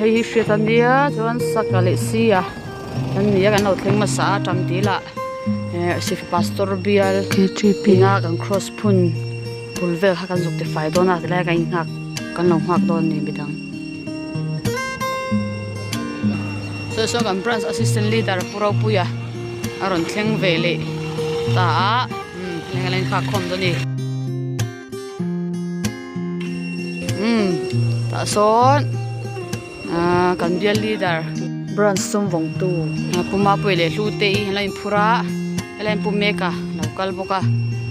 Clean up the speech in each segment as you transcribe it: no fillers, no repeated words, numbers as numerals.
Hei hi hriat a nia chuan saka leh sia an ni a kan lo thleng hmasa a tam dil ah eh sifa pastor bial ina kan cross phun bul vel kha kan zuk ti fai dawn a tilai kan inghak kan lo nghak dawn a ni midang. Saw saw kan branch assistant leader Pu Ropuia a rawn thleng ve leh ta a umm heng a la inkhak khawm dawn a ni. Umm tah sawn ahh kan bial leader branch sum vawng tu pu Mapuii leh Hlute i an lo inphur a helai an pu mek a lo kal bawk a.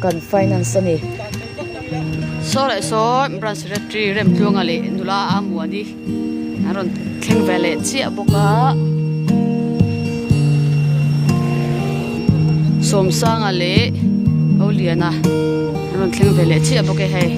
Kan finance a ni. Saw leh sawn branch secretary Remtluanga leh nula a Muani an rawn thleng ve leh chiah bawk a. Sawmsanga leh Holiana an rawn thleng ve leh chiah bawk e hei.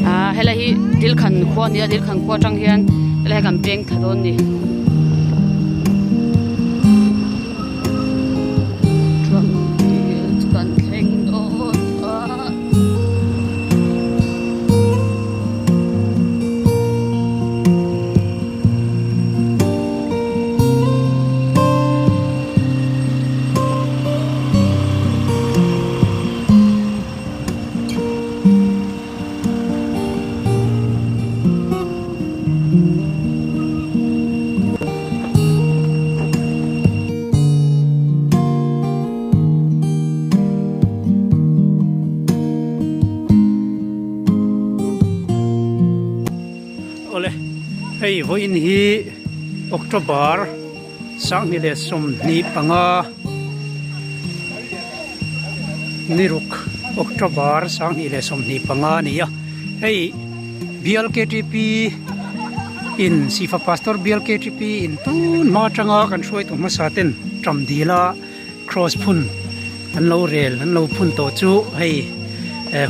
Aaa helai hi Dilkhan khua a ni a Dilkhan khua atang hian helai hi kan peng thla dawn a ni. Kan thleng dawn a. Awle, hei vawiin hi October Sanghnih leh 25 ni ruk October 2025 a ni a, hei bial ktp in Sifa Pastor bial ktp in tun hma atanga kan hruaitu hmasa ten ṭam dila cross phun an lo rel an lo phun tawh chu hei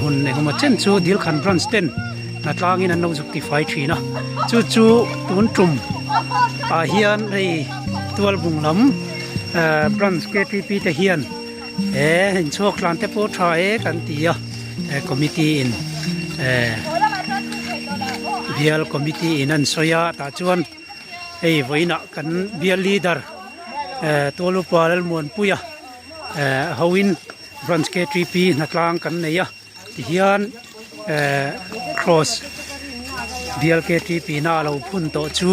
hun engemaw chen chu Dilkhan branch ten hnatlangin an lo zuk tifai thin a chu chu tun tum ah hian hei tualbung lam branch ktp te hian he inchhuak tlan te pawh tha e kan ti a committee in bial committee in an sawi a tah chuan hei vawiinah kan bial leader Tualupa Lalmuanpuia hoin branch ktp hnatlang kan nei a tihian cross bial ktp na a lo phun tawh chu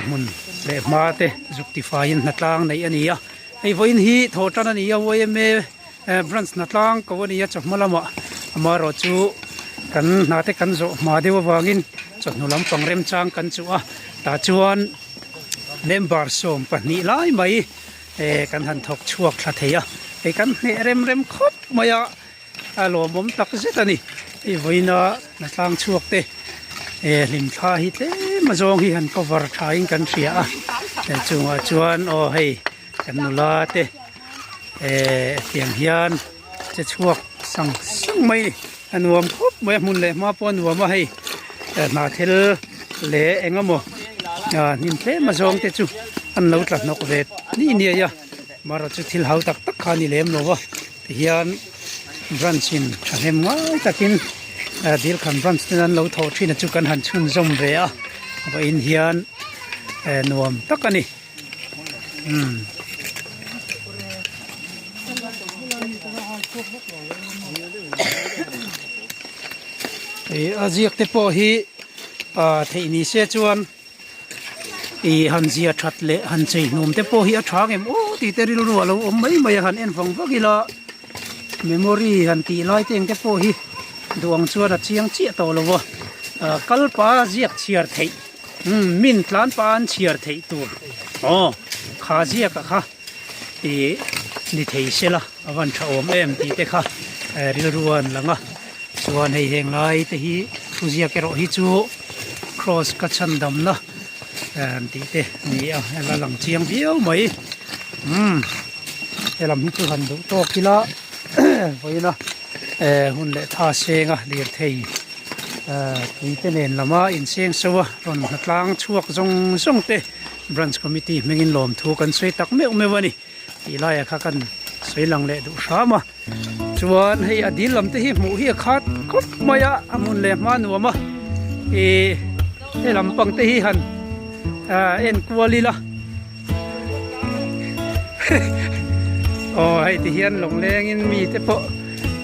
hmun leh hma te zuk tifaiin hnatlang neih a ni a hei vawiin hi thawh tan a ni a yma branch hnatlang ko a ni a chawhma lamah amaherawh chu kan hna te kan zawh hma deuh avangin chawhnu lampang remchang kan chuh a tah chuan member 12 lai mai kan han thawk chhuak thla thei a hei kan hneh rem rem khawp mai a a lawmawm tak zet a ni hei vawiina hnatlang chhuak te hlim thla hi tlem a zawng hi han cover tha in kan hria a chungah chuan aw hei kan nula te tiang hian che chhuak sang sang mai a ni a nuam khawp mai a hmun leh hma pawh a nuam a hei hnah thil leh eng emaw hnim tlem a zawng te chu an lo tla hnawk ve ni niai a marawh chu thil hau tak tak kha a ni lem lo va tihian branch in thahnem ngai takin Dilkhan branch ten an lo thawh thin a chu kan han chhunzawm ve a vawiin hian nuam tak a ni. Umm. Ih a ziak te pawh hi ah theih ni se chuan ih han zia that leh han chei hnum te pawh hi a tha ngem aw tih te rilru a lo awm mai mai a han en vang vak ila memory han tih lai te eng te pawh hi duh ang chuan a chiang chiah tawh lo a ah kalpa ziak chhiar theih. Umm min tlan pah an chhiar theih tur aw kha ziak a kha ih ni thei se la a van tha awm em tih te kha rilru a an lang a chuan hei heng lai te hi thu ziak erawh hi chu cross ka chhan dam na an tih te a ni a a la lang chiang viau mai umm helam hi chu han duh tawk ila vawiin a hun leh tha seng a lirthei. Tui te nen lama inseng so a rawn hnatlang chhuak zawng zawng te branch committee hmingin lawmthu kan sawi tak meuh meuh a ni tih laiah kha kan sawi lang leh duh hram a. Chuan hei a dil lam te hi hmuh hi a khat khawp mai a, a hmun leh hma nuam a, ih he lampang te hi han en kual ila aw hei ti hian lawngleng in mi te pawh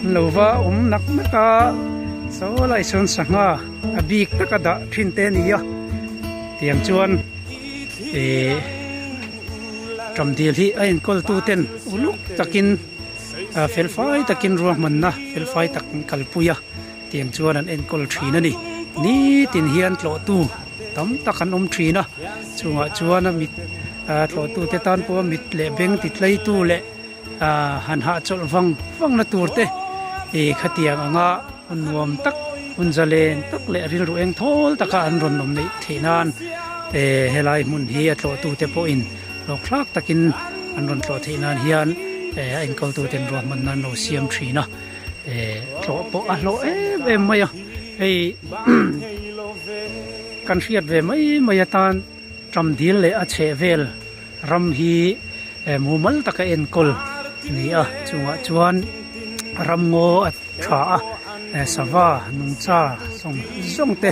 an lo va awm nak nak a, saw lai sawn sangha a bik tak a dah thin te a ni a, tiang chuan ih. Ṭamdil hi a enkawltu ten uluk takin felfai takin ruahmanna felfai tak an kalpui a, tiang chuan an enkawl thin a ni. Nitin hian tlawhtu tam tak an awm thin a, chungah chuan a mit tlawhtu te tan pawh a mit leh beng ti tleitu leh han hahchawlh vang vangna tur te ih khatiang anga hun nuam tak hun zalen tak leh rilru eng thawl taka an rawn awm neih theih nan eh helai hmun hi a tlawhtu te pawhin hlawkthlak takin an rawn tlawh theih nan hian eh a enkawltu ten ruahman nan lo siam thin a eh tlawh pawh a hlawh em em mai a hei kan hriat ve mai mai atan Ṭamdil leh a chhehvel ram hi mumal taka enkawl a ni a, chungah chuan ramngaw a tha a, sava nungcha zawng zawng te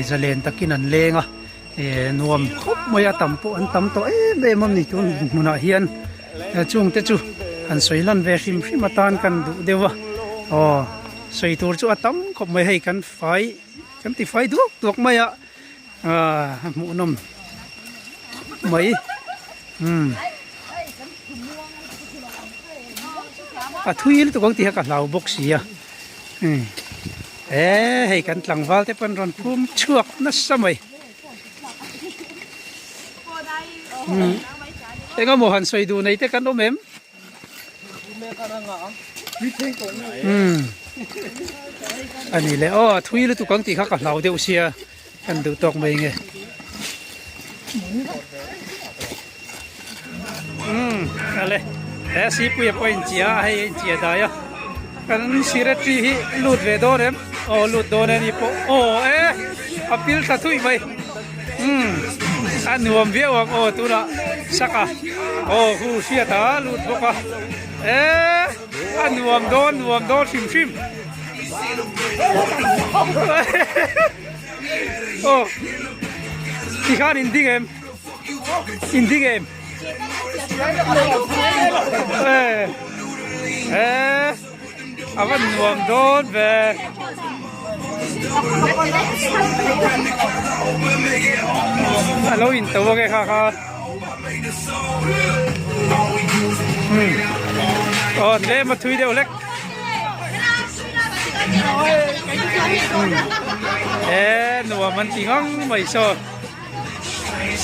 zalen takin an leng a, nuam khawp mai a, tam pawh an tam tawh em em a ni tun hmunah hian chung te chu han sawi lan ve hrim hrim atan kan duh deuh a, aw sawi tur chu a tam khawp mai hei kan fai kan ti fai duak duak mai a. A hmuhnawm mai umm a thui lutuk ang tih kha ka hlau bawk si a umm e hei kan tlangval te pawn rawn phum chhuak nasa mai umm eng emaw han sawi duh nei te kan awm em. Umm a ni leh aw a thui lutuk ang tih kha ka hlau deuh sia kan duh tawk mai nge umm ale he sipuia pawh a inchia a hei a inchia dai a kan secretary hi lut ve dawn em aw lut dawn e ni pawh aw e a pil thla thuih mai. Umm a nuam viau ang aw tunah sak a aw hu hriat a lut bawk a eee a nuam dawn nuam dawn hrim hrim aw tikhan in ding em in ding em ee ee. A va nuam dawn ve. A lo in to ange kha kha. Hmm. Aw tlem a thui deuh hlek. Hmm. E nuam an ti ngang mai saw.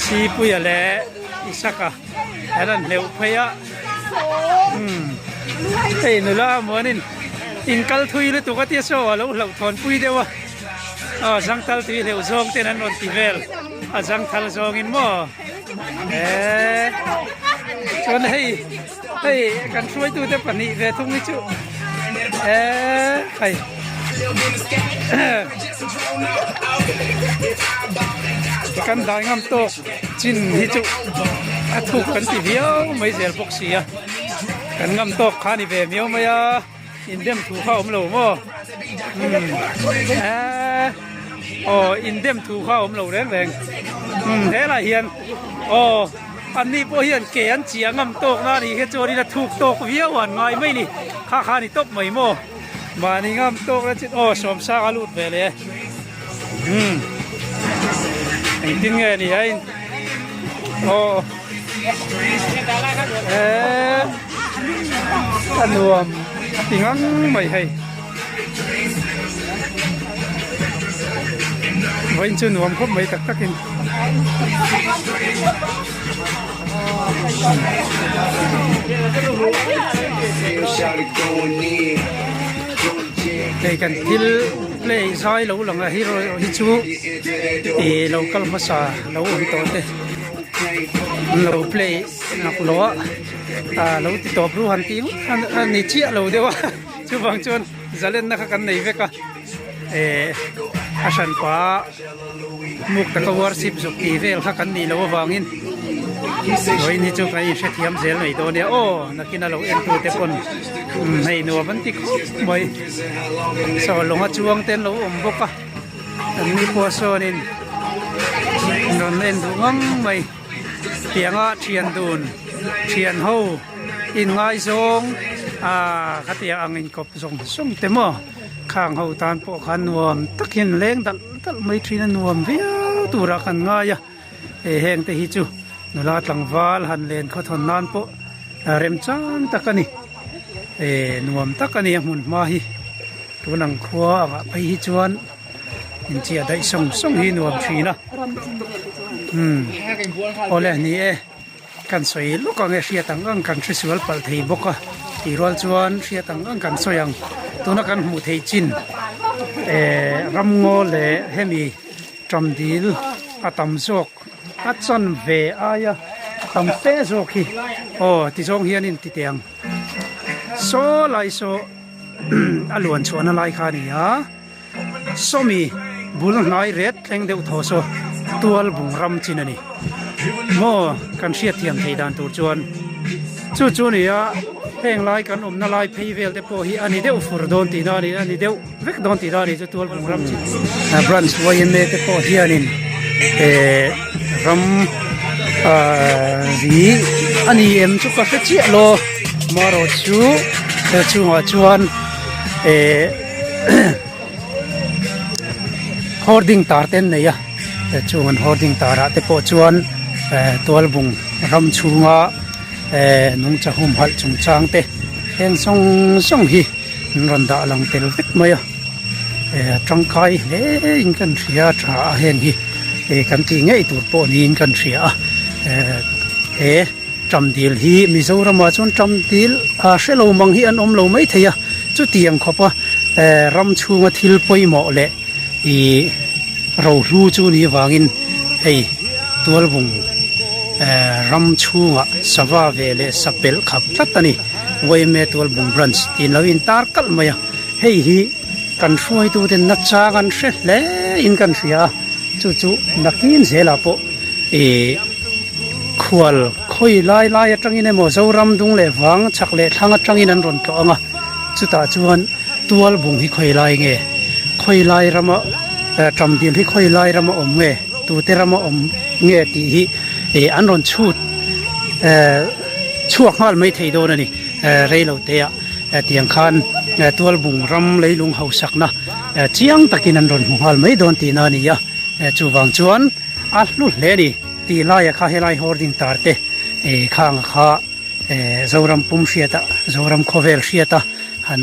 Sipuia leh Isaka an rawn hleuh phei a. Hei nula muanin in kal thui lutuk a tia saw a lo hlauh thawn pui deuh a aw zangthal tui hleuh zawng ten an rawn ti vel a zangthal zawngin maw eee chuan hei hei kan hruaitute pahnih ve thung hi chu eee hei. Kan dai ngam tawk chin hi chu a thuk kan ti viau mai zel bawk si a kan ngam tawk kha ni ve miau mai a indem thu kha awm lo maw umm eee aw indem thu kha awm lo reng reng umm helai hian aw an ni pawh hian ke an chiah ngam tawk na a nih hi chuanin a thuk tawk viau an ngai mai ni kha kha a ni tawp mai maw. Mahni ngam tawk na chin aw sawmsang a lut ve leh umm engtin nge ni a in aw eee a nuam a ti ngang mai hei vawiin chu nuam khawp mai tak takin. Hei kan thil play zai lo lang a hero hi chu ih lo kal hmasa lo awm tawh te an lo play lak lawh a ah lo ti tawp ru han tih a ni chiah lo deuh a chuvang chuan zalenna kha kan nei vek a. Eh a hranpa muk taka worship zuk tih vel kha kan nih loh avangin vawiin hi chu kan inhrethiam zel mai dawn nia aw nakin a lo en tu te pawn umm hei nuam an ti khawp mai saw lawng a chuang te an lo awm bawk a an ni pawh sawnin rawn en duh ngang mai tianga thian dun thian ho inngaizawng ah khatiang ang inkawp zawng zawng te maw. Khang ho tan pawh khan nuam tak hian leng dalh dalh mai thin a nuam viau turah kan ngai a he heng te hi chu nula tlangval han len khawthawn nan pawh remchang tak a ni eh nuam tak a ni a hmun hma hi tun ang khua angah phei hi chuan inchiah daih sawng sawng hi nuam thin a umm awle ni e. Kan sawi lawk ang e hriat ang ang kan hresual palh thei bawk a tih rual chuan hriat ang ang kan sawi ang tuna kan hmuh theih chin eh ramngaw leh hemi ṭam dil a tam zawk a chan ve aia tam fe zawk hi aw ti zawng hian in ti teh ang saw lai saw a luan chhuahna lai kha a ni a. Sawmi bul hnai ret thleng deuh thaw saw tual bung ram chin a ni. Maw kan hriat thiam thei dan tur chuan chu chu a ni a, heng lai kan awmna lai phei vel te pawh hi a ni deuh fur dawn tihna a ni, a ni deuh vek dawn tihna a ni chu tual bung ram chin. Branch yma te pawh hianin eh ram ah ri a ni em chu ka hre chiah lo marawh chu chungah chuan eh. Hoarding tar te an nei a chung an hoarding tar ah te pawh chuan eh tualbung ram chhunga eh nungcha humhalh chung chang te heng zawng zawng hi an rawn dah lang tel vek mai a eh a tangkai hle in kan hria a tha a heng hi eh kan tih ngei tur pawh niin kan hria a eh he. Ṭamdil hi Mizoramah chuan ṭamdil a hre lo mang hi an awm lo mai thei a, chutiang khawpa ram chhunga thil pawimawh leh ih rohlu chu ni avangin hei tualbung ram chhungah sava ve leh sapelh khap tlat a ni. Yma Tualbung Branch tih lo intar kalh mai a, hei hi kan hruaitute nachang an hre hle in kan hria a, chu chu nakin zelah pawh ih. Khual khawi lai lai atangin emaw Zoram dung leh vang chhak leh thlang atangin an rawn tlawh ang a, chutah chuan tual bung hi khawi lai nge, khawi lai rama ṭam dil hi khawi lai rama awm nge, tute rama awm nge tih hi ih an rawn chhut chhuak nghal mai thei dawn a ni. Reilo te ah tiang khan tual bung ram leilung hausakna chiang takin an rawn hmu nghal mai dawn tihna a ni a, chuvang chuan. A hlu hle a ni tih laia kha helai hoarding tar te eh khanga kha eh Zoram pum hriata Zoram khawvel hriata han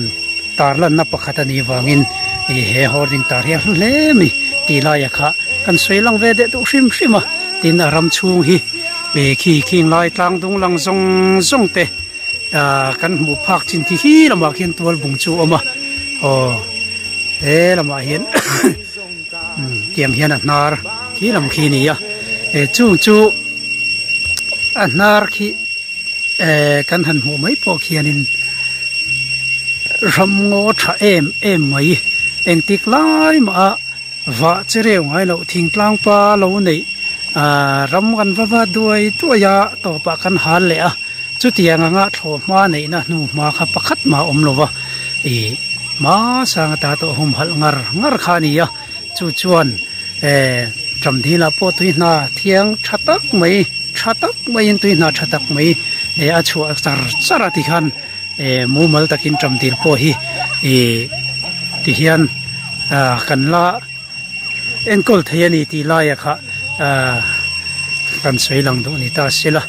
tar lanna pakhat a nih vangin ih he hoarding tar hi a hlu hle mai tih laia kha kan sawi lang ve deuh duh hrim hrim a tin a ram chhung hi eh khi khing lai tlang dung lang zawng zawng te ah kan hmuh phak chin khi hi lamah khian tual bung chu a awm a aw he lamah hian. Tiang hian a hnar khi lam khi a ni a eh chung chu a hnar khi eh kan han hmuh mai pawh khianin ramngaw tha em em mai engtik lai mah a vah che reu ngai loh thingtlang pa lo neih ah ram kan va va duai duai a tawpah kan hal leh a. Chutiang anga thlawhhma neihna hnuhma kha pakhat mah a awm lo va, ih hmasang ata tawh humhalh ngar ngar kha a ni a, chu chuan eh Ṭamdila pawh tui hna thiang tha tak mai tha tak maiin tui hna tha tak mai eh a chhuah char char a tikhan eh mumal takin Ṭamdil pawh hi ih tihian ah kan la Enkawl thei a ni tih laia kha ah kan sawi lang duh ni ta se la,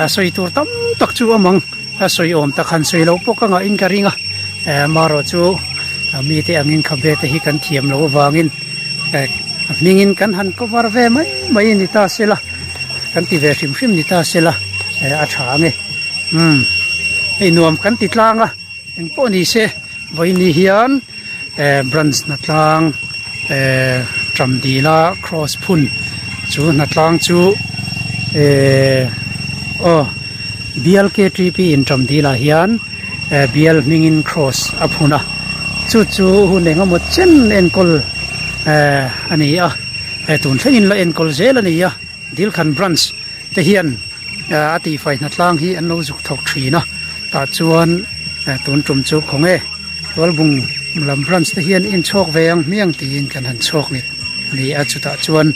a sawi tur tam tak chu a mang a sawi awm tak han sawi loh pawh ka ngahin ka ring a, eh amaherawh chu mite angin khabe te hi kan thiam loh avangin eh a hmingin kan han cover ve mai mai ni ta se la, kan ti ve hrim hrim ni ta se la eh a tha ang e, umm hei nuam kan ti tlang a. Eng pawh ni se vawiin hian eh branch hnatlang eh ṭam dila cross phun chu hnatlang chu eh aw bial K T P in ṭam dilah hian eh bial hmingin cross a phun a. Chu chu hun engemaw chen enkawl eh a ni a eh tun thlengin la enkawl zel a ni a Dilkhan branch te hian eh a tihfai hnatlang hi an lo zuk thawk thin a tah chuan eh tun tum chu khawnge Tualbung lam branch te hian inchhawk ve ang hmiang tiin kan han chhawk nghet a ni a chutah chuan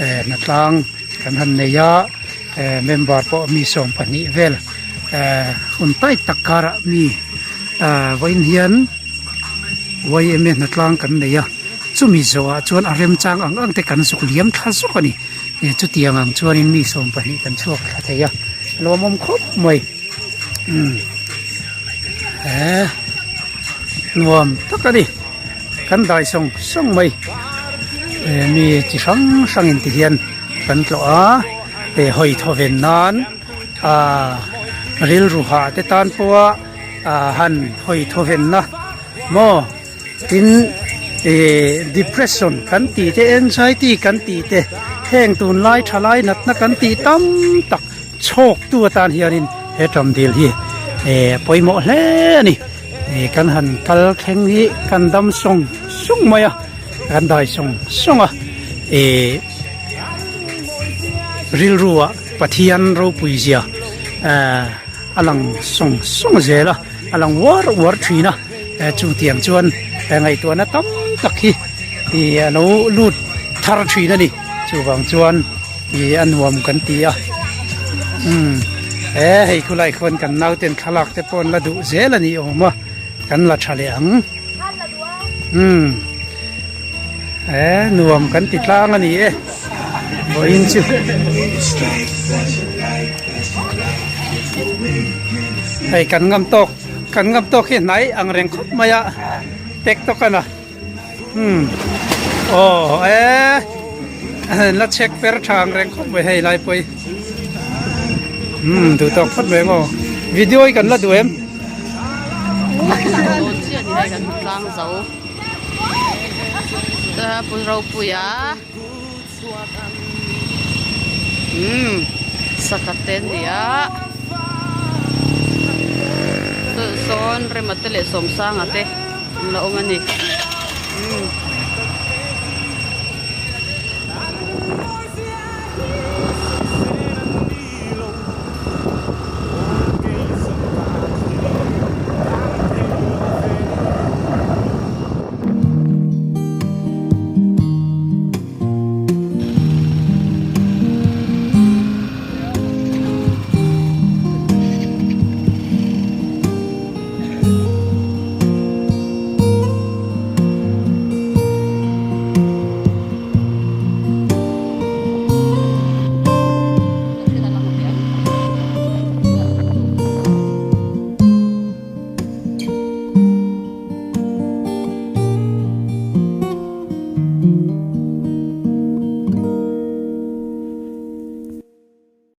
eh hnatlang kan han nei a eh member pawh mi 12 vel eh hun tight tak karah mi ah vawiin hian yma hnatlang kan nei a chumi zawhah chuan a remchang ang ang te kan zuk liam thla zawk a ni eh chutiang ang chuanin mi 12 kan chhuak thla thei a lawmawm khawp mai umm eh nuam tak a ni kan dai sawng sawng mai eh mi chi hrang hrang in ti hian kan tlawh a eh hawi thaw ven nan ah rilru hah te tan pawha ah han hawi thaw ven na maw tin eh depression kan tih te anxiety kan tih te heng tunlai thalai natna kan tih tam tak Chhawk tu atan hianin he ṭam dil hi eh pawimawh hle a ni. Eh kan han kal thleng hi kan dam sawng sawng mai a, kan dai sawng sawng a. Eh rilru ah Pathian ropui zia eh a lang sawng sawng zel a, a lang uar uar thin a. Eh chutiang chuan ngaihtuahna tam tak hi ih a lo lut thar thin a ni. Chuvang chuan ih a nuam kan ti a umm he hei khulai khuan kan nauten thlalak te pawh an la duh zel a ni awm a kan la tha leh ang umm he nuam kan ti tlang a ni e vawiin chu hei kan ngam tawk kan ngam tawk hi hnai ang reng khawp mai a tek tawk a na. Umm aw e la chek per tha ang reng khawp mai hei lai pawh hi umm duh tawk phawt mai maw video hi kan la duh em. Dawn chiah ni hei kan hmu tlang zo pu Ropuia umm sakhat te an ni a sawn Rema te leh Sawmsanga te an la awm a ni umm.